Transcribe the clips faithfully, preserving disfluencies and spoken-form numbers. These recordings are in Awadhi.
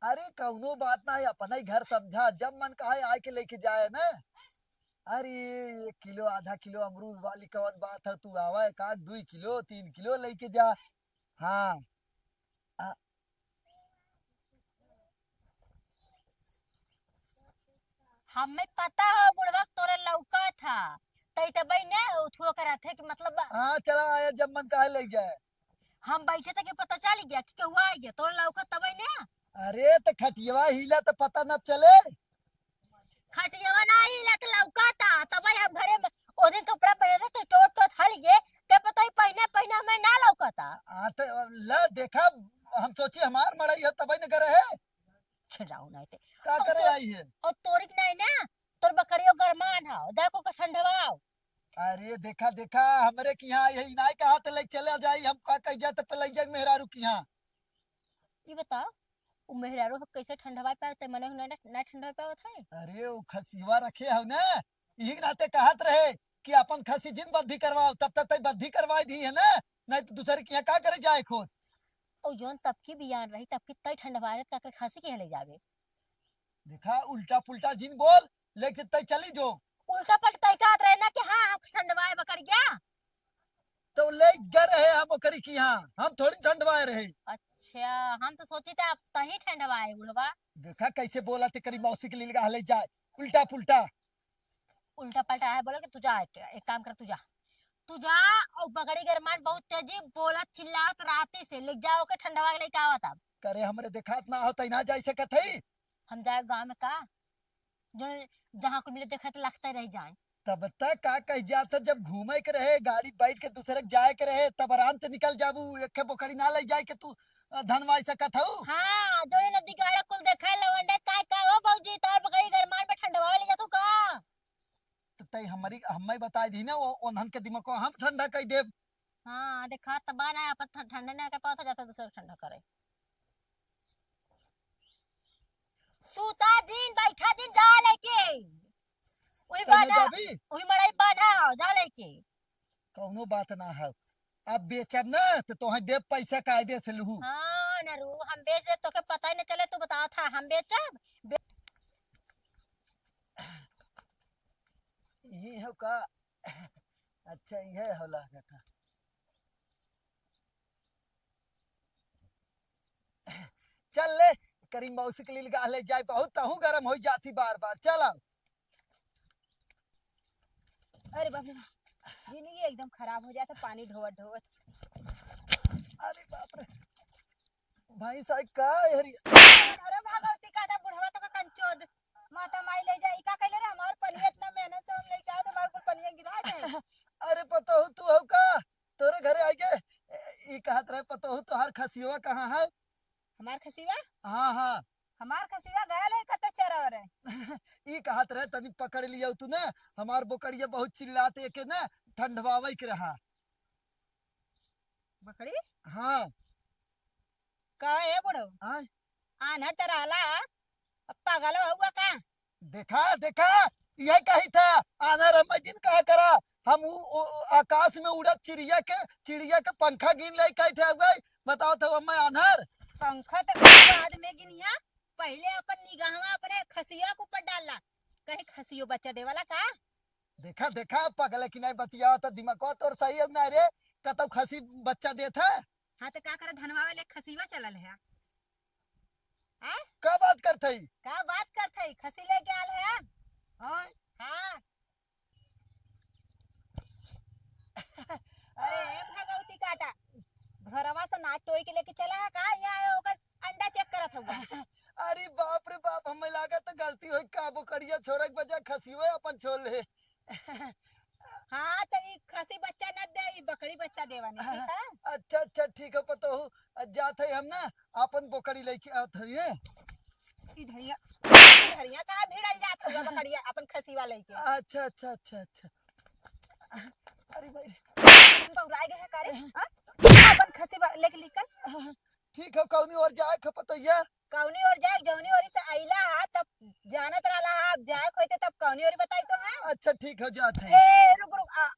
अरे कौनो बात ना है, अपना ही घर समझा, जब मन कहा आए के लेके जाए ना। अरे एक किलो आधा किलो अमरूद वाली कौन बात है, तू आवा एक आध दुई किलो तीन किलो लेके जा। हाँ। आ, हमें पता हो बुढ़वा तोरे लौका था, तई तबई ने उठुआ करत है कि मतलब हाँ चला आया, जब मन कहा ले जाए। हम बैठे थे कि पता चल गया कि केहू आ गया, तोरे लौका तबई ने। अरे तो खटियावा हिला तो पता न चले। खटियावा ना हिला तो लौका था, तबई हम घरे में ओ दिन कपड़ा पहने थे तो टोट टोट हल गए, ते पता ही पहने पहने हमें ना लौका था। आ तो ला देखा, हम सोची हमार मड़ई है तबई न करे है। खिजाऊ नहीं थे। का और करे तो, आई है? और तोरी के नहीं ना, तोर बकरियो गरमान है, जाको के ठंडवाओ। अरे देखा देखा, हमरे के यहाँ यही नाई कहा त ले चले जाई, हम का कह जाए त पलैया के मेहरारू के यहाँ। ये बताओ, वो मेहरारू हम कैसे ठंडवाए पाए, ते मने ना, ना ठंडवाए पावत है। अरे वो खसिवा रखे हो ना, यही के नाते कहत रहे कि अपन खसी जिन बद्धी करवाओ, तब तक तई बद्धी करवाई दी है ना, नहीं तो दूसरे के यहाँ का करे जाए खुद। और जोन तब की बियान रही, तब की तई ठंडवाए रहे, तक खसी के यहाँ ले जावे। देखा उल्टा पुल्टा जिन बोल, लेके तई चली जो। उल्टा पलटा तई कहत रहे ना कि हाँ हम ठंडवाए बकरिया। तो ले गए रहे हम ओकरी की यहाँ, हम थोड़ी ठंडवाए रहे। अच्छा, हम तो सोची था आप तही ठंडवाए बुढ़वा। देखा कैसे बोला ते करी मौसी के लीलगाह ले जाए, उल्टा पुल्टा। उल्टा पलटा है बोला कि तू जा, एक, एक काम कर, तू जा, तू जा। और बकरी गरमान बहुत तेजी बोला, चिल्लात राती से ले जाओ के ठंडवा के लेके आवत अब। करे हमरे देखात ना हो तई ना जाई सकत है। हम जाए गाँव में का, जो जहाँ कुल मिले देखे तो लगते रह जाए। तब तक का कह जात है, जब घूमे के रहे, गाड़ी बैठ के दूसरे के जाए के रहे, तब आराम से निकल जाबू, एक बोकरी ना ले जाए के तू, अ, धनवाई सकत हऊ। हाँ, जो ये नदी गाड़ा कुल देखे लवंडे, काय का हो भौजी, तार बकरी गरमान में ठंडवा ले जातू का? तो तई हमारी, हमें बताई दी ना, वो, उन्हन के दिमाग को हम ठंडा कर देब। हाँ, देखा त बा ना, अपन ठं-, ठंडा ना के पावत, जाता दूसरे के ठंडा करे। सूता जिन, बैठा जिन, जा लेके। उही तने बांधा, जाबी? उही मड़ई बांधा हो, जा लेके। कौनो बात ना है। अब बेचब ना, तो तोहे देब पैसा कायदे से लूहू। हाँ, नरू, हम बेच दे, तोके पता ही न चले, तू बतावत है, हम बेचब? बे- ये हो का? अच्छा, ये हो लागत है। चल ले, करी मौसी के लीलगाह ले जाए, बहुत तहूँ गरम हो जाती बार बार। चल आओ। अरे बाप रे बाप, जिंदगी एकदम खराब हो जाता पानी ढोवत ढोवत। अरे बाप रे, भाई साहब का हरी। अरे भगवती काटा बुढ़वा तो का कंचोद, माता माई ले जाई का कहले रे, हमार पनिया इतना मेहनत से हम लेके आए, तुम्हारे कुल पनिया गिरा दे। अरे पतोहू तू हो का? तोरे घरे आइगे, ए, ई कहत रहे पतोहू तोहार खसियवा कहाँ है? हमार खसियवा? हाँ, हाँ। हमार खसियवा गयल है कत्तो चरा रहे। ई कहत रहे तनी पकड़ लिया तू ना, हमार बोकड़िया बहुत चिल्लात एके ना ठंडवावे के रहा। बकरी? हाँ। का है बुढ़ऊ? हाँ। आन्हर त रहला, अब पागल हुआ का? देखा, देखा, यह कही था, आन्हर हम जिन कहा करा, हम उ, उ, आकाश में उड़त चिड़िया के, चिड़िया के पंखा गिन ले कही थे, गई, बताओ तो हम आन्हर। पंखा तो बाद में गिनिया, पहले अपन निगाहवा अपने खसिया के ऊपर डालला, कहीं खसियो बच्चा देवाला का? देखा, देखा, पगला कि नहीं बतिया, तो दिमाग तोर सही हो ना रे, कतौ खसी बच्चा देत है। हाँ, तो का करे, धनवा वाले खसीवा चलल है। आय? का बात करत हई? का बात करत हई? खसी लेके आल है। हाँ? हाँ। अरे, ए भगवती काटा, घरवा से नाक टोई के लेके चला है का? यहाँ आए ओकर अंडा check करत हउआ। अरे बाप रे बाप, हमें लागत है गलती होई, का बोकड़िया छोरे के बजाय खसियो अपन छोड़ ले। हाँ, तो ई खसी बच्चा न दे, ई बकरी बच्चा देवा नहीं, ठीक है? अच्छा, अच्छा, ठीक है, पतोहू, जात है हम ना, अपन बोकड़ी लेके आत है, ये। ई धरिया, ई धरिया कहाँ भिड़ल जात हुआ बकरिया, अपन खसीवा लेके? अच्छा, अच्छा, अच्छा, अच्छा। अरे भाई रे। बौराए गए है का रे? हाँ? अपन खसीवा लेके निकल। हाँ, ठीक है, कौनी ओर जाए खपतैया? कौनी ओर जाए, जौनी ओरी से अइला हा, तब जानत रहला हा, अब जाए होते तब कौनी ओरी बताई तो है? अच्छा, ठीक हो जात है। ए, रुक, रुक, आ,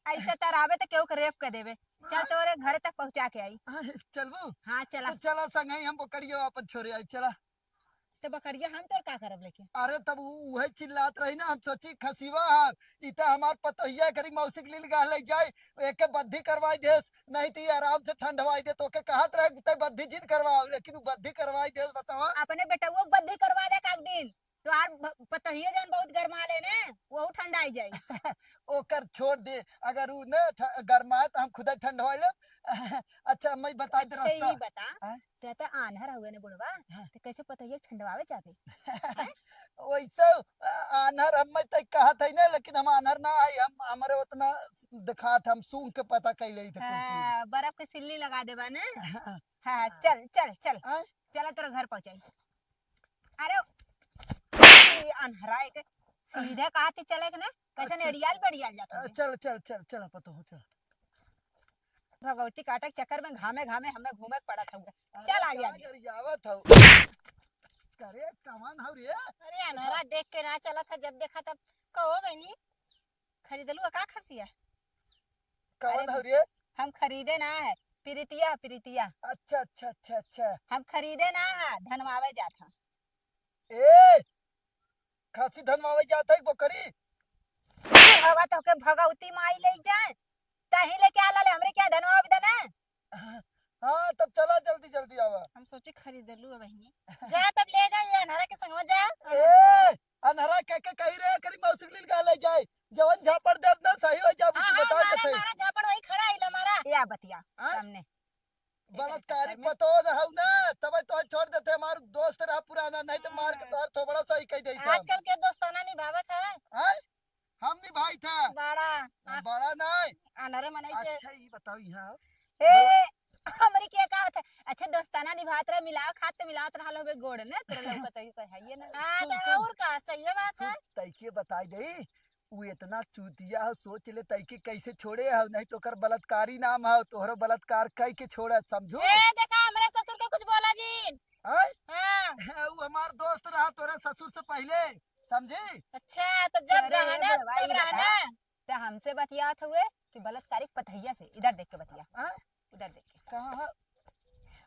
ऐसे तरावे तो केहू के rape कर देवे। चल, हाँ। तोरे घरे तक पहुँचा के आई। हाँ, चलबू? हाँ, चला। तो चला संगही हम बकरिया अपन छोड़े आई, चला। तो बकरिया हम तोर का करब लेके? अरे तब उ-, उहे चिल्लात रही ना, हम सोची खसिवा है, ई त हमार पतोहिया करी मौसी के लील गहले जाए, एके बद्धी करवाई देस, नहीं तो ये आराम से ठंडवाई दे, तो के कहत रहे तै बद्धी जिन करवाओ, लेकिन उ बद्धी करवाई देस, बतावा। अपने बेटउओ के बद्धी करवा दे का एक दिन, तोहार ब-, पतोहियो जौन बहुत गरमाले ने, वहू ठंडाई जाई। ओकर छोड़ दे, अगर उ न ठ-, गरमाए तो हम खुद ठंडवाई लेब। अच्छा, मैं बताई दे अच्छा, रास्ता। ई बता, हाँ? ते त आन्हर हउए ने बुढ़वा, हाँ। ते कैसे पतोहिया के ठंडवावे जाबे? हैं? वैसे, आ, आन्हर हमें तक कहत है ना, लेकिन हम आन्हर ना है, हम, हमरे उतना दिखात, हम सूंघ के पता कैले ही थे कुल चीज। हाँ, बर्फ के सिल्ली लगा देबा ने। हाँ। हाँ, हाँ। चल, चल, चल। हाँ? चला तोरा घर पहुँचाई। अरे, ई अन्हरा एक सीधे कहा थी चले के ना, कैसे अच्छा। नेड़ियाल बेड़ियाल जाता अ, है। चल, चल, चल, चल, पतो हो, चल। भगवती काटे के चक्कर में घामे घामे हमें घूमे के पड़त हउए। अरे, चल, आगे, का आगे। गरियावत हऊ? अरे, कमान हऊ रे? अरे, अन्हरा देख के ना चलत है, जब देखा तब कहो बहनी, खरीदलू का खसिया? कवन अरे, हऊ रे? हम खरीदे ना है, प्रीतिया, प्रीतिया। अच्छा, अच्छा, अच्छा, अच्छा। हम खरीदे ना है, धनवावे जात है। ए, खसी धनवावे जात है, बकरी? हवा तो के भगवती माई ले जाए, तही लेके आला ले, हमरे क्या धनवावे देना? हाँ, तब चला जल्दी, जल्दी आवा। हम सोचे खरीदलू है बहिनी। जा तब ले जा, ये अन्हरा के संगवा जा। ए, अन्हरा के, के कही रे, करी मौसी के लील गहले जाए। जवन झापड़ देब ना, सही हो जाब, हाँ, तू हाँ, बता मारा, देते। मारा, झापड़ वही खड़ा आइला, मारा। या बतिया, हाँ? सामने। बलात्कारी पतो न हऊ ना, तब तो छोड़ देते, हमार दोस्त रहा पुराना, नहीं तो मार के हाँ। तोहर थोबड़ा सही कह देता। आजकल के दोस्ताना निभावत है। हैं? हम निभाई था। बड़ा, हम हाँ। बड़ा नहीं। अनरे मनई से। अच्छा, ई बताओ यहाँ। ए, हमरी के का होत है? अच्छा, दोस्ताना निभात रहे, मिलाव खात तो मिलावत रहल होबे गोड़ ने, तोरे लौकत है, कोई है ये ना। हाँ, सुन, तो सुन। और का, सही बात सुन, है। तैके बताई दे, उ इतना चूतिया हो, सोच ले तैके कैसे छोड़े हो, नहीं तो ओकर बलात्कारी नाम हो, तोहरो बलात्कार कई के छोड़ा, समझू? ए, देखा, हमरे ससुर के कुछ बोला जिन। आय? हाँ। हाँ, उ हमार दोस्त रहा तोरे ससुर से पहले, समझी? अच्छा, तो जब अरे, रहना, बुढ़वा, तब ई रहना। बता, ते हमसे बतियात हुए कि बलात्कारी पतोहिया से? इधर देख के बतिया। हाँ? उधर देख के। कहाँ है?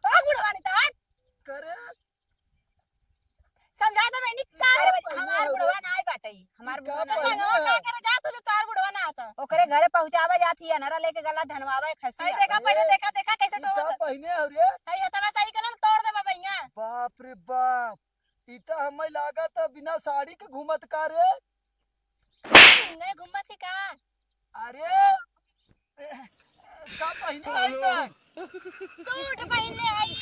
ओ बुढ़वा, नहीं तो हट। करे? समझा दे बहनी, ई का का रे, पहने हमार हो रे? बुढ़वा ना आए बाटे, हमार ई का बुढ़वा ना आए। पहने संगवा हो? का करे जात हो जब तोहार बुढ़वा ना आता? ओकरे घरे पहुँचावे जात ही, अनरा लेके गला धनवावे खसिया। अरे देखा, पहले अरे, देखा, देखा कैसे ई टोकत का है। पहने हो रे? अरे हथवा सही कलन तोड़ देबा भैया। बाप रे बाप, ई त हमें लागत है बिना साड़ी के घूमत का रे? नहीं घूमत ही का? अरे, ए, का पहिने आई त? सूट पहिने आई।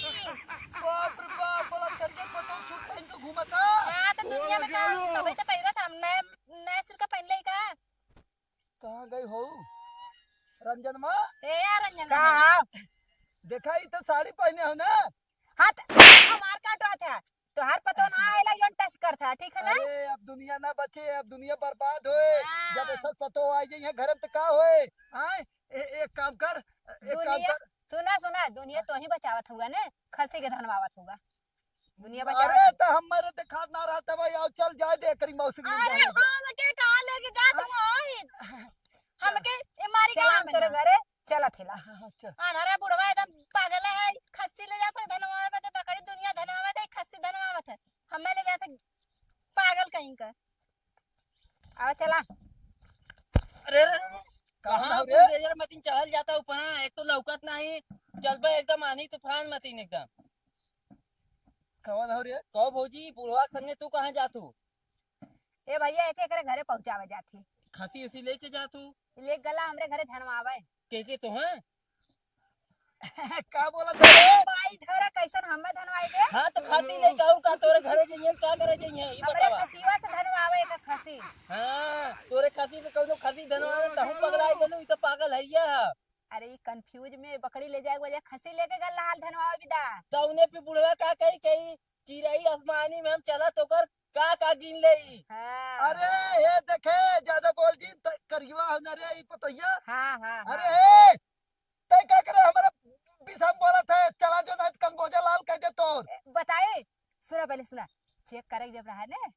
बाप रे बाप, बोला करके पतो सूट पहन के घूमत है। हाँ, तो दुनिया में का सभी तो पहिरत, हम नए, नए सिर का पहन ले का? कहाँ गई हो रंजन माँ? ए यार रंजन का माँ। हाँ? देखा, ई तो साड़ी पहने हो ना? हाँ, त हमार का टोहत है? तोहार पतो ना आएला, योन टच करत है, ठीक है ना? अरे, अब दुनिया ना बचे, अब दुनिया बर्बाद होए। हाँ। जब ऐसा पतो आ जाइए घर में तो का होए? आए, ए, एक काम कर, एक काम दुनिया, कर। सुना, सुना, दुनिया तो ही बचावत हुआ ने, खसी के धनवावत हुआ। दुनिया बचावत अरे, हुआ। तो हमारे दिखात ना रहता भाई, आओ चल जाए दे करी मौसी के अरे, जाए दे। हम के कहाँ लेके जात हो? हमके ए मारी चला कहाँ हम में तोरे ना? घरे, चला थेला। हाँ, हाँ, चल। अनहरा बुढ़वा एकदम पागल है, खस्सी ले जात है धनवावे बदे, बकरी दुनिया धनवावे बदे, खस्सी धनवावत है। हमें ले जात है पागल कहीं का। आवा चला। अरे, अरे, अरे, कहाँ कहाँ हो तू रे? रेजर मतीन चढ़ल जाता ऊपरा, एक तो लौकत नहीं, चलबे एकदम आंधी तूफान मतीन एकदम। कवन हो रे? कहो भौजी, बुढ़वा संगे तू कहाँ जात हो? ए भैया, एक एकरे घरे पहुँचावे जात ही। खसी उसी लेके जात हो? ले गला हमरे घरे धनवावे। के के तो हैं? का बोला था रे? भाई धरा कैसन हमें धनवाई बे? हाँ, तो खसी लेके आऊ का तोरे घरे जाइए, का करे जाइए, ई हमरे बतावा। खसीवा से धनवावे एक खसी। हाँ, तोरे खसी से कौनो खसी धनवावे, तहु पगला गेलू, ई तो पागल है ये है। अरे, ई confuse में बकरी ले जाए के बजाय खसी लेके गल हाल धनवावे बिदा। तौने पे बुढ़वा का कही, कही, चिरई आसमानी में हम चलत ओकर का का गिन लेई। हाँ। अरे, हे देखे, ज्यादा बोल जी, त-, करियवा हो ना रे, ई पतोहिया। हाँ, हाँ, अरे, हाँ। हे, तै का करे हमारा बीच में बोलत है, चला जो नहीं तो कंगोजा लाल कह दे तोर। ए, बताए, सुना पहले सुना, check करे जब रहा ने,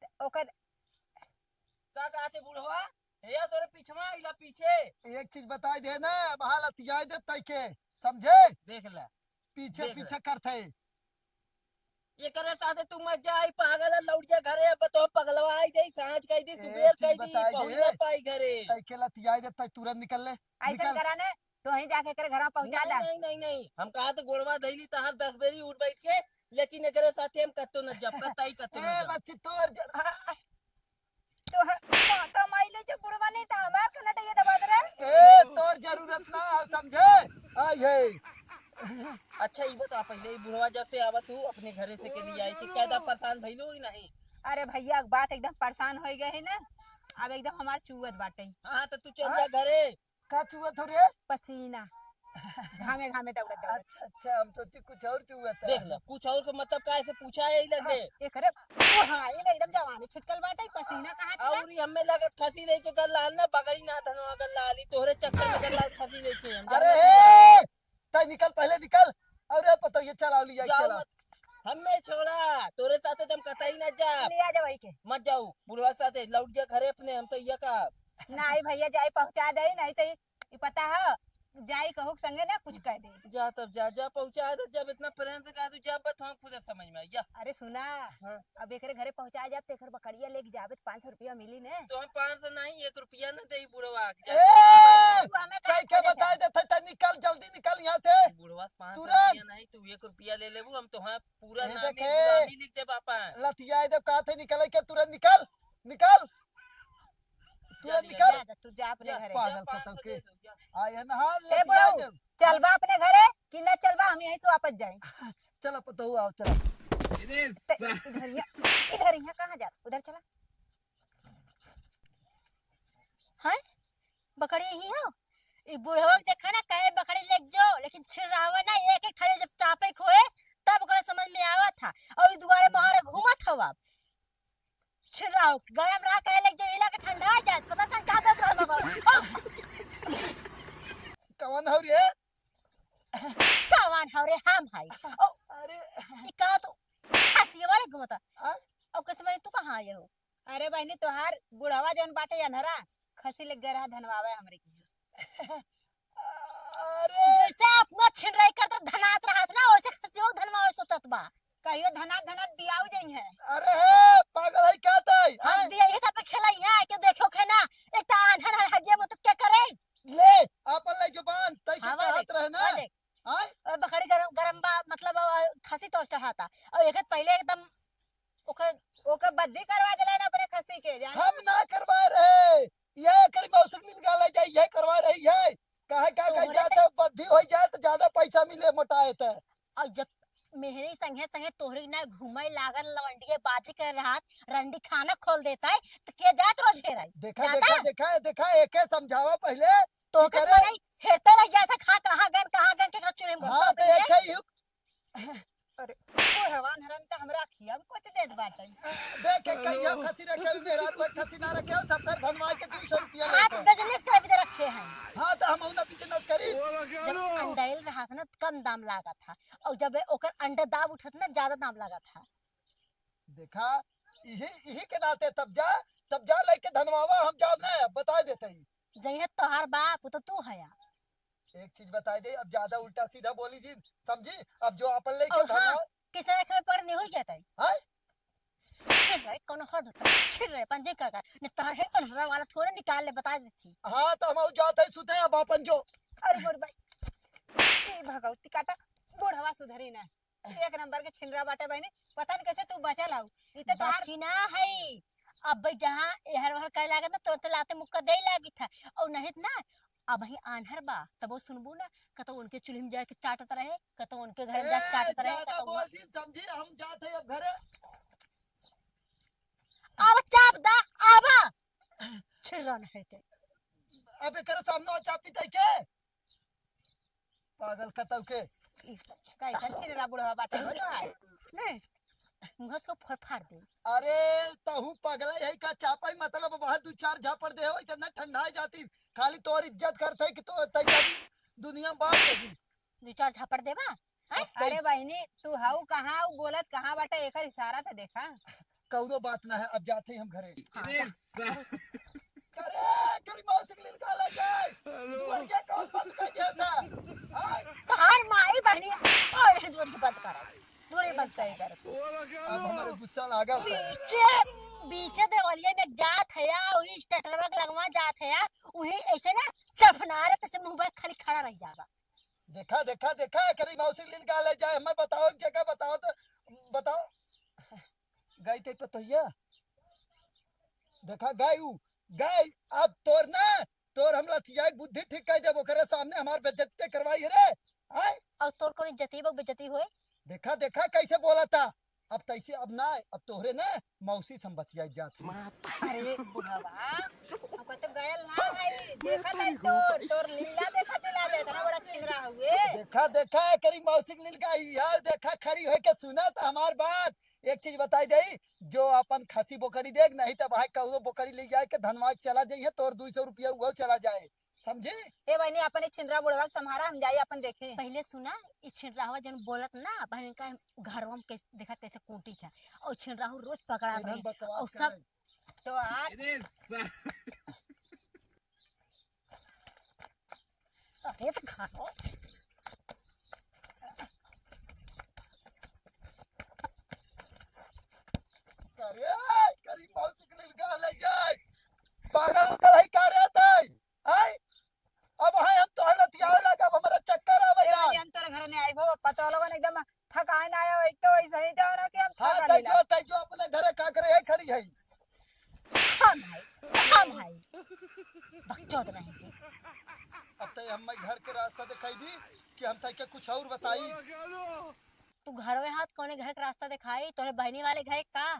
त ओकर का कहते बुढ़वा? हे, तोरे पीछवा आइला पीछे। एक चीज बताई दे ना, वहाँ लतियाई दे तई के, समझे? देख ले। पीछे देख ले। पीछे करत है। एकरे साथे तू मत जा, आई पागल है, लौट जा घरे, अब तो पगलवा आई दे, सांझ कह दी, ए, सुबेर चीज कह दी, बताई पहुंच दे। ना पाई घरे। तई के लतियाई दे, तई तुरंत निकल ले, ऐसन निकल। करा ना, तो वहीं जाके एकरे घर में पहुंचा नहीं, दे। नहीं, नहीं, नहीं, हम कहा तो गोड़वा धैली तहार दस बेरी उठ बैठ के, लेकिन एकरे साथे हम कत्तो न जब, कतई कत्तो न ए, जब। बच्ची तोर जर-, तो, तो, तो माइले जो बुढ़वा नहीं था, हमार कनट ये दबा दे रे। ए, तोर जरूरत ना है, समझे? आई है। अच्छा, ई बता पहले, ई बुढ़वा जब से आवत हूँ, अपने घरे से के लिए आई कि कैदा परेशान भइलो कि नहीं? अरे भैया, एक बात एकदम परेशान हो गए है ना, अब एकदम हमार चुअत बाटे। हाँ, तो तू चल हाँ? जा घरे। का चुअत हो रे? पसीना। घामे घामे दौड़त दौड़त। अच्छा, अच्छा, हम सोची कुछ और चुअत है। देख ले, कुछ और के मतलब का ऐसे पूछा है, ई लगे। हाँ, एकरे बुढ़ाई में एकदम जवानी छिटकल बाटे, पसीना कहाँ चला? और ई हमें लगत खसी लेके गल्ला ना, बगई ना धनवा गल्ला आली, तोहरे चक्कर में गल्ला खसी लेके हम अरे जाना हे, तै निकल, पहले निकल। अरे पतोहिए चलाओ, लिया जाओ चला। मत, हमें छोड़ा, तोरे साथे तुम कतई ना जा। लिया जा वही के। मत जाओ, बुढ़वा के साथे लौट जा घरे अपने, हम तो ये का। नहीं भैया, जाई पहुँचा दे, नहीं तो ई पता है, जाई कहूँ के संगे ना कुछ कह दे। जा तब जा, जा पहुँचा दे, जब इतना प्रेम से कहा तू जा, बत हम खुद समझ में आई, जा। अरे सुना, हाँ। अब एकरे घरे पहुँचा जाब, तो एकर बकरिया लेके जाबे, तो पाँच सौ रुपया मिली ने। तो हम पाँच सौ नहीं, एक रुपया न देई बुढ़वा के, जा। ए, तू हमें कह के बता दे, तै निकल, जल्दी निकल यहाँ से। बुढ़वा से पाँच सौ तुरंत। रुपया नहीं, तू एक रुपया ले लेबू, हम तो हाँ पूरा ए, नामी देखे। गुलामी लिख देब आपन। लतियाए देब, कहा थे निकले के, तुरंत निकल, निकल। तुरंत जा, निकल। जा, जा, तू जा अपने जा, घरे। पागल जा, पाँच सौ कतौ के। दे दो, जा। आए ना, हाँ, ए, लतियाए बुढ़ऊ, देब। चल बा अपने घरे कि ना चल बा, हम यहीं से वापस जाए। चला पतोहू, आओ, चला। इधर ते, इधर यहाँ, इधर यहाँ कहाँ जा? उधर चला। हैं? बकरी यही हो? ई बुढ़वा के देखा ना, कहे बकरी लेके जो, लेकिन छिड़ावा ना, एक एक थाली जब चापे खोए, तब ओकरा समझ में आवा था। और ई दुआरे बहारे घूमत हवा। छिड़ाओ, गरम रहा, कहे लेके जो, इला के ठंडा आ जाए, पता था का दे तो हम। कौन हो रे? कौन हो रे? हम है। ओ, अरे। ई का तो खसिया वाले घूमता। हाँ? ओ, कैसे मारे, तू कहाँ आए हो? अरे बहनी, तोहार बुढ़वा जौन बाटे अनहरा, खसी ले गए रहा धनवावे हमरे की। अरे! जैसे अपना छिनराई करत धनात रहत ना, वैसे खसियो धनवावे सोचत बा। कहियो धनात धनात बियाऊ जइहैं। अरे हे, पागल है का तै? हम हैं? बियाई तब खेलाई है, के देखो खे ना, एक तो आन्हर है, हगिया मत के करे। ले, आपन ले जुबान, तै के हाँ, कहत वाले, रहे ना। वाले। हैं? और बकरी गरम, गरम बा, मतलब, अ, खसी तोर चढ़ाता। और एक पहले एकदम ओकर, ओकर बद्दी करवा देला ना अपने खसी के, जाने? हम ना करवाए रहे, ये करी मौसम मिल गया, ले जाए, ये करवा रही है। कहे का, कहे तोहरे जाते बद्दी हो जाए तो ज्यादा पैसा मिले मोटाए तो। और जब मेहरी संगे संगे तोहरी ना घूमे लागल लवंडिये बाजी कर रहा, रंडी खाना खोल देता है, तो के जात रोज हेराई? देखा, जाता? देखा, देखा, देखा, एके समझावा पहले। तो कि के करे? पहले हेरते रह जाता, खा कहाँ गन, कहाँ गन के चूल्हे में हाँ, घुसा तो देंगे। एके ही अरे, बुढ़वा नरन त हमरा खिया में कुछ देत बाटे। देख के कहिया खसी रखे, मेहरारू के खसी ना रखे, सब कर धनवाई के दू सौ रुपया हाँ, लेके। तो business करे भी तो रखे हैं। हाँ, तो हम ना business करी। जब अंडाइल रहा था ना, तो कम दाम लागत था, और जब ओकर अंडा दाब उठत ना, ज्यादा दाम लागत था। देखा, इही, इही के नाते तब जा, तब जा लेके धनवावा, हम जाब ना, बता देते ही। जइहे तोहार बाप, वो तो तू हया। एक चीज बताई दे, अब ज्यादा उल्टा सीधा बोली जिन, समझी? अब जो आपन लेके और हाँ, धरना किसने एक में पड़ निहुर जाता है। हैं? छिर रहे, कौनो हद होता है, छिर रहे, पंजे का का, ने तार है कौन हरा वाला थोड़े निकाल ले, बता देती। हाँ, तो हम जात है सुते, अब आपन जो। अरे मोर भाई, ई भगवती काटा, बुढ़वा सुधरी ना। एक नंबर के छिनरा बाटे बहनी, पता नहीं कैसे तू बचल हऊ। ई तो तोहार बची ना है। अब भाई जहाँ एहर वहर करे लागत ना, तुरंत लाते मुक्का दे लागी था। और नहीं त ना, अब ही आन्हर बा, तब वो सुनबू ना, कतो उनके चूल्ही में जाके चाटत रहे, कतो उनके घर में जाके ए, चाटत रहे, ज्यादा कतो बोल दी, समझी, हम जात है अब घरे। अब चाप दा, आवा। छिर्रन है ते। अब एकरे सामने चापी दे के? पागल कतौ के। ई कैसन छिनरा बुढ़वा बाटे हो तो है? नहीं, मुँह से फोड़ फाड़ दे। अरे, तहू पगला यही का चापाई मतलब बाहर दू चार झापड़ दे हो, इतना ठंडा जाती। खाली तोर इज्जत करत है कि तो तैयारी दुनिया में बांट देगी। दू चार झापड़ देबा? हैं? अब तै अरे बहिनी, तू हऊ कहाँ, ऊ बोलत कहाँ बाटे, एकर इशारा त देखा। कौनो बात ना है, अब जाते ही हम घरे। हाँ, जा। अरे, अरे, सुन। अरे, अरे मौसी के लील का ले जाए। दुआर के कौन बंद कर दिया था? हाँ? तोहार माई बहनी, ओए, दुआर के बंद कर। दुआर बंद कर। अब हमारे गुस्सा लागा था। बीचे, बीचे देवलिया में जात है या, वही स्टेटरवा के लगवा जात है या, वही ऐसे ना चफनारे तैसे मुंह पे खाली खड़ा रह जाबा। देखा, देखा, देखा, करी मौसी लील का ले जाए, हमें बताओ, जगह बताओ तो, बताओ। गई ते पतोहिया। देखा, गई उ, गई, अब तोर ना, तोर हम लतिया के बुद्धि ठीक कर जब ओकरे सामने हमार बेइज्जती करवाई है रे। आय? और तोर कौन इज्जती बा, बेइज्जती होए? देखा, देखा, कैसे बोला था। अब तैसे, अब ना, अब तोहरे ना, मौसी से हम बतिया जात हई। अरे बुढ़वा, हमका तो गयल ना है, देखा था तोर, तोर लीला देखा दिला दे, इतना बड़ा छिनरा हुए। देखा, देखा, करी मौसी के लील का, यार, देखा, खड़ी होके सुना तो हमार बात। एक चीज बताई दई, जो अपन खसी बोकरी देख, नहीं तो भाई कौनो बोकरी ले जाए के धनवा के चला जाइए, तोर दुई सौ रुपया उहो चला जाए, समझी? ए बहनी, अपन ई छिनरा बुढ़वा के सम्हारा, हम जाई अपन देखे। पहले सुना, ई छिनरावा जन बोलत ना, बहन का घरवा में कैसे, देखा कैसे कूटी था, और छिनराहू रोज पकड़ा इधर रही, बकवास और सब करे। तो आज अरे सा- अरे तो खाओ। अरे, करी मौसी के लील का ले जाए। पागल उगल है का रे तै? आय? अब है हम तोहर लतियावे लाग, अब हमरा चक्कर आवे ए, यार। हम तोरे घर में आइबो, पता लोगन एकदम थकान आया हो, एक तो वैसे ही जाओ ना कि हम हाँ, थका तै लेला। जो, तै जो अपने घरे का करे है, खड़ी है। हाँ भाई, हाँ भाई। बकचोद नहीं है। अब तै हमें घर के रास्ता दिखाई दी कि हम तै के कुछ और बताई। तू घर में हाथ कोने घर के रास्ता दिखाई, तोरे बहनी वाले घर का?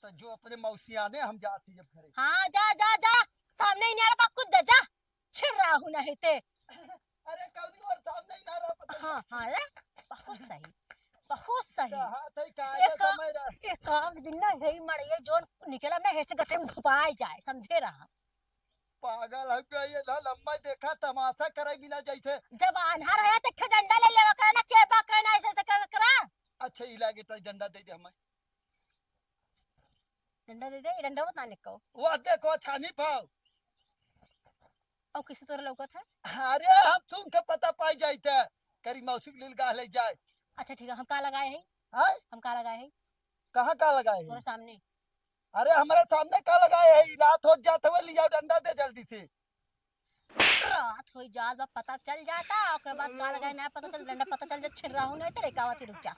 तो जो अपने मौसियाने हम जाती जब घरे। हाँ, जा, जा, जा, सामने ही नहीं आ रहा, कुछ जा, जा। छिनराहू नहीं ते। अरे कौनी और सामने ही ना रहा पता। हाँ, हाँ, ले, बहुत सही, बहुत सही। कहा थे, कहा एक, था मैं रहा। एक आध दिन ना, यही मड़िए जोन निकला ना, ऐसे गटरे में घुपाए जाए, समझे रहा। पागल हो गई है, ला लम्बा देखा, तमाशा करे बिना जैसे। जब आन्हर है, तो एक ठो डंडा ले लेवा करे ना, के बा करे ना, ऐसे, ऐसे कर, करा। अच्छा, ई लागे तो डंडा दे दे हमें। डंडा दे दे, ई डंडा बता निको। वो देखो, छानी पाओ। और किसी तोरे लौकत है? अरे, हम सुन के पता पाई जाइत है, करी मौसी के लील गाह ले जाए। अच्छा, ठीक है, हम का लगाए हैं? हाँ? हम का लगाए हैं? कहाँ का लगाए हैं? तोरे सामने। अरे, हमारे सामने का लगाए है? ई रात हो जात हुए, लिया डंडा दे जल्दी से। रात हो जात बा, पता चल जाता, ओकरे बाद का लगाए ना पता चल, डंडा पता चल जा, छिनराहू नहीं तेरे का आवत ही, रुक जा।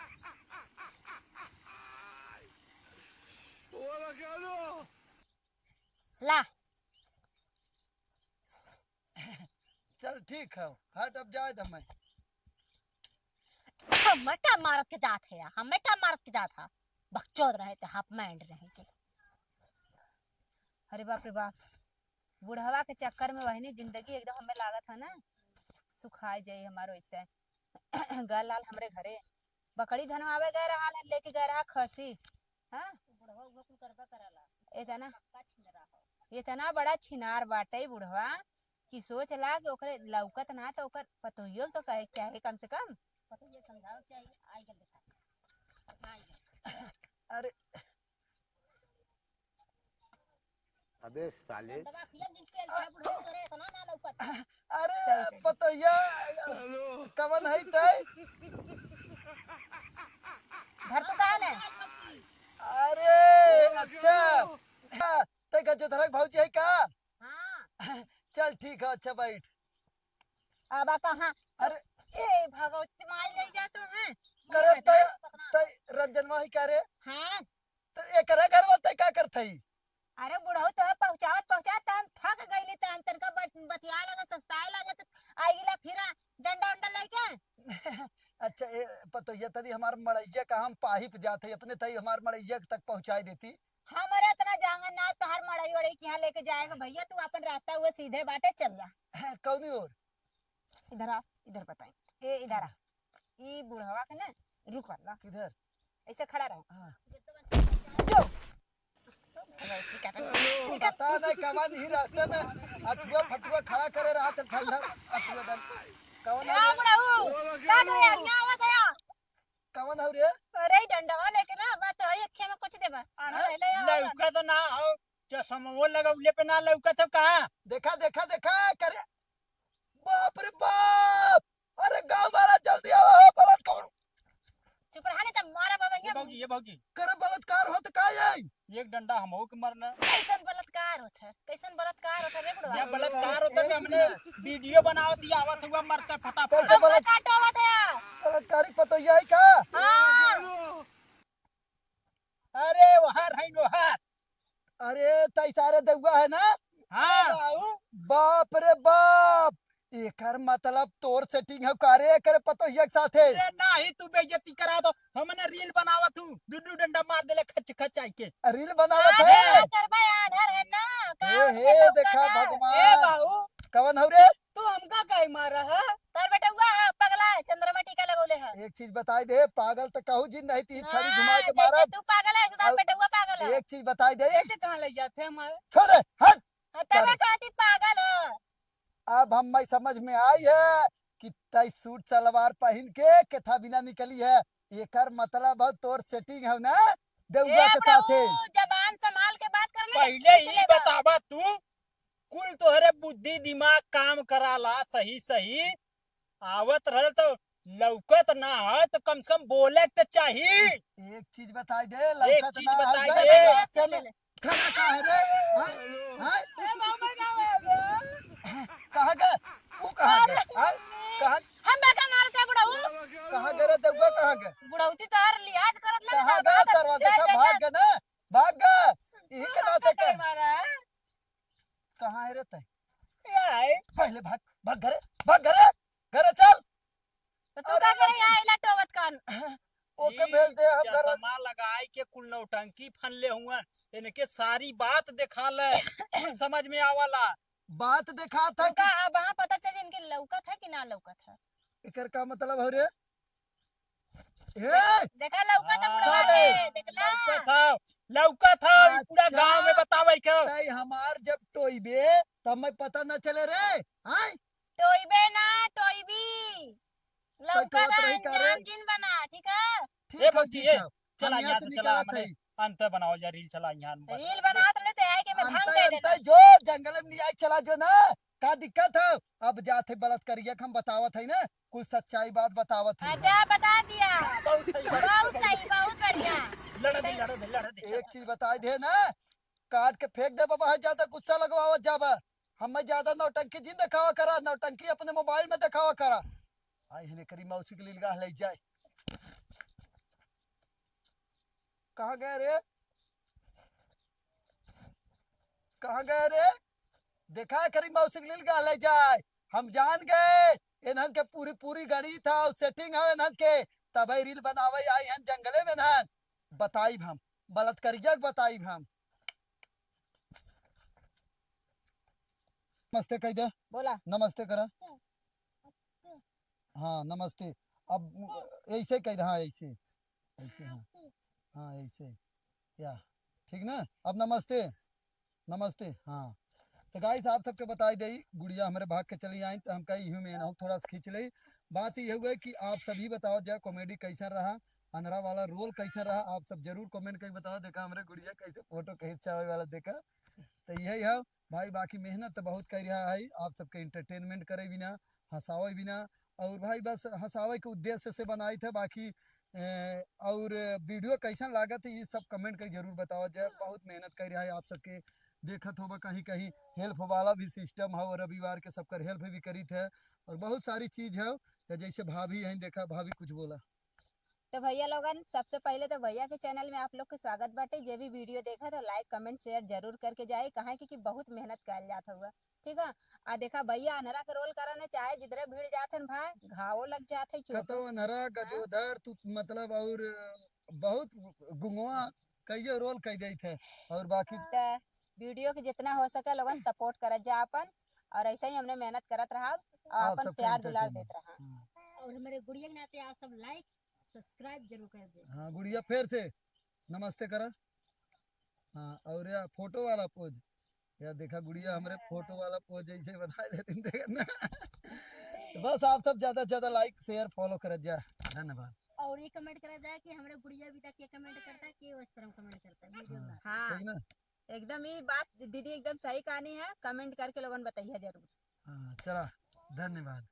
ला। चल ठीक है, हट अब जाए दे मैं। हमें का मारत के जात है यार, हमें का मारत के जात है, बकचोद रहे थे, हाफ माइंड रहे थे। अरे बाप रे बाप, बुढ़वा के चक्कर में बहिनी जिंदगी एकदम हमें लागत है ना सुखाई जाई हमार वैसे। गल लाल हमरे घरे बकरी धनवावे गए रहा, लेके गए रहा खसी। हाँ? बुढ़वा उहो कुल करबा करला। इतना, पक्का छिनरा हो। इतना बड़ा छिनार बाटे बुढ़वा कि सोच ला कि ओकरे लौकत ना तो ओकर पतोहियो तो कहे के चाहे कम से कम। पतोहियो समझावे के चाही, आई गल देखा। आई गल। अरे। अबे साले। दवा पिया दिन पेल के बुढ़ऊ तोरे इतना ना लौकत। अरे पतोहिया, कवन है तै? घर तो कहाँ है? अरे अच्छा, तै गजधरा के भौजी है का? हाँ। चल ठीक है, अच्छा बैठ। अब कहाँ? अरे। ए भगवती माई ले जा तो है। करे तै, तै रंजनवा है का रे? हाँ। तो एकरा घरवा तै का करत हई? अरे बुढ़ऊ तो है पहुँचावत पहुँचावत हम थक गईली, त हम तनका बत-, बतियाए लगे, सस्ताए लगे, त आई गिला फिरा डंडा उंडा लेके। अच्छा, ए, पतोहिया तनी हमार मड़ैया का हम पाहिप जात है, अपने तई हमार मड़ैया तक पहुँचाए देती। हमरे इतना जांगन ना तोहार मड़ई वड़ई के यहाँ लेके जाएगा भैया, तू अपन रास्ता हुए सीधे बाटे चल जा। हैं, कौनी ओर? इधर आ, इधर बताई। ए, इधर आ। ई बुढ़वा के ना, रुक ला। किधर? ऐसे खड़ा रहो। हाँ। जो। ठीक है, ठीक है। पता नहीं कवन ही रास्ते में अठुआ फटुआ खड़ा करे रहा था ठंडा अठुआ दन। कवन ए, है रे? बुढ़ऊ, का करे यार, यहाँ आवत है यार। कवन हो रे? अरे, ई डंडवा लेके ना, बा तोहरी अखिया में कुछ देबा। आना हाँ? ले, ले, आओ, लौका तो ना हो, जो हम वो लगौले पे ना लौकत हो का? देखा, देखा, देखा, करे। बाप रे बाप! अरे गाँव वाला जल्दी आवा हो, बलात्कार। चुप रहा, नहीं तो मारा बाबा ये ये। भौजी, ये भौजी। करे बलात्कार होत का ये? एक डंडा हमहू के मरना। कैसन बलात्कार होत है? कैसन बलात्कार होत है रे बुढ़वा? ये बलात्कार होत है ए, कि हमने ए, video बनावत ही आवत हुआ मरते फटाफट। कैसे हम बलात्-, का काटो आवत है? बलात्कारी पतोहिया है का? हाँ। अरे ओहार है ओहार। अरे तई सारे दउआ है ना? हाँ। बाप रे बाप, एकर मतलब तोर setting है का रे, एकर पतोहिया के साथे? अरे नाही, तू बेइज्जती करा दो। हमने reel बनावत हूँ, दुनू डंडा मार देले खच खच आई के। Reel बनावत अरे है? का करबे, आन्हर है ना, का ए, हमके हे लौका देखा ना? भगवान। ए बाबू, कवन हौ रे? तू हमका काहे मारा है? तार बेटउआ है, पगला है, चंद्रमा टीका लगौले है। एक चीज बताई दे, पागल त कहू जिन नहीं, ती छड़ी हाँ, घुमाई के जैसे मारब। तू पागल है, ऐसे तार अब बेटउआ पागल है। एक चीज बताई दे। लेके कहाँ ले जाते हैं हमारे? छोड़ दे, हट। हाँ, तबे चल। कहती पागल है। अब हम्मे समझ में आई है कि तई suit सलवार पहिन के केथा बिना निकली है। एकर मतलब है तोर setting है ना दउआ ए के साथे। प्रभु, जबान संभाल के बात करना, पहिले खींच ई लेबा। बतावा तू, कुल तोहरे बुद्धि दिमाग काम कराला सही सही, आवत रहल तो लौकत ना है तो कम से कम बोले के तो चाही। एक चीज बताई दे, एक लौकत चीज ना है, बताई गए दे। तो रास्ते में खड़ा काहे रे? हाँ? हाँ? ए, गाँव में गाँव है वो। कहाँ गए? वो कहाँ गए? हाँ? कहाँ? हम बेटा मारते बुढ़ऊ। कहाँ गए रे दउआ, कहाँ गए? बुढ़ौती तो हर लिहाज करत लगे कहाँ ना, गए? सरवा देखा, भाग गए ना? भाग गए। यही के नाते कहाँ कर। मारा है? कहाँ है रे तै? ये है। पहले भाग, भाग घरे, भाग घरे, घरे चल। तो तू अरे का करे लड़की। यहाँ इला टोवत कान? ओके ई भेज दे, हम घर चश्मा लगाई के कुल नौटंकी फनले हुआ, इनके सारी बात देखा ले, समझ में आवाला। बात देखा था उनका कि अब हाँ पता चली इनके लौकत है कि ना लौकत है। एकर का मतलब है रे? ए! देखा लौका तो हाँ, बुढ़वा अरे! के, देखला? लौका था, लौका था, ई पूरा अच्छा। गाँव में बतावे के। तै हमार जब टोइबे, तब मैं पता न चले रे, हाँ? टोइबे ना, टोइबी। तै लौका टोत ना, रही का रे? अनजान जिन बना, ठीक है? ठीक ए है, भौजी, ठीक ए, है। चला हम यहाँ यहाँ से से चला, निकलत हमने हई। अंत बनावल जा, reel चला यहाँ हम। Reel बनावत रहे थे, आए के मैं अंत, भांग दे अंत देना। जो जंगल में नहीं आए, चला जो ना, का दिक्कत है? अब जात है बलात्कारिया के हम बतावत है ना, कुल सच्चाई बात बतावत है। अच्छा, बता दिया। बहुत सही बात। बहुत सही, बहुत बढ़िया। लड़े दे, लड़े दे, लड़े दे। एक चीज बताई दे ना, काट के फेंक दे बाबा, है ज्यादा गुस्सा लगवावत जाबा। हमें ज्यादा नौटंकी जिन देखावा करा, नौटंकी अपने mobile में देखावा करा। आई हने करी मौसी के लीलगाह ले जाए। कहाँ गए रे? कहाँ गए रे? देखा करी मौसी के लीलगाह ले जाए। हम जान गए, इन्हन के पूरी, पूरी गणित है, setting है इन्हन के। तबे reel बनावे आई हन जंगले में इन्हन। बताइब हम, बलात्कारिया के बताइब हम। नमस्ते कह दे। बोला। नमस्ते करा। हाँ, नमस्ते। अब ऐसे कह दे, हाँ, ऐसे। ऐसे, हाँ। हाँ, ऐसे। या, ठीक ना? अब नमस्ते। नमस्ते, हाँ। तो guys, आप सबके बताई देई, गुड़िया हमरे भाग के चली आई, तो हम कही, "यूं में ना हो, थोड़ा सा खींच ले।" बात ये हुआ कि आप सभी बताओ जा, comedy कैसा रहा, अनहरा वाला role कैसा रहा, आप सब जरूर comment करके बताओ। देखा हमरे गुड़िया कैसे photo खींचावे वाला, देखा। तो यही है भाई, बाकी मेहनत तो बहुत कर रहा है, आप सबके entertainment करे बिना, हंसावे बिना, और भाई बस हंसावे के उद्देश्य से बनाई थे, बाकी ए, और video कैसन लागत है, ये सब comment करके जरूर बताओ जाए। बहुत मेहनत कर रहा है आप सबके, देखत होबा कहीं कहीं help वाला भी system है, और रविवार के सबकर help भी करीत है, और बहुत सारी चीज है। तो जैसे भाभी हैं, देखा भाभी कुछ बोला। तो भैया लोगन, सबसे पहले तो भैया के channel में आप लोग के स्वागत बाटे। जे भी video देखा तो like, comment, share जरूर करके जाए, काहे कि, कि बहुत मेहनत कइल जात हुआ। ठीक है, आ देखा भैया, अनहरा के role करा ना, चाहे जिधरे भिड़ जात हन भाई, घावो लग जात है, चोटो। कतो अनहरा, हाँ? गजोधर, तू मतलब और बहुत गुंगवा कइयो role कइ देत है। और बाकी त video के जितना हो सके लोगन support करत जा अपन, और ऐसे ही हमने मेहनत करत रहब और आप अपन सबके प्यार दुलार entertainment। देत रहा। हाँ। और हमारे गुड़िया के नाते आप सब like, subscribe जरूर कर दे। हाँ, गुड़िया फिर से नमस्ते करा। हाँ, और या photo वाला pose, या देखा गुड़िया हमरे photo वाला pose जैसे बना लेती, देखा ना। तो बस आप सब ज्यादा से ज्यादा like, share, follow करत जा। धन्यवाद। और ये comment करा जाए कि हमरे गुड़िया भी तक ये comment करता है कि वो इस तरह comment करता है video हाँ, में। हाँ। ठीक ना? एकदम ई बात दीदी एकदम सही कहानी है, comment करके लोगन बताइए जरूर। हाँ, चला, धन्यवाद।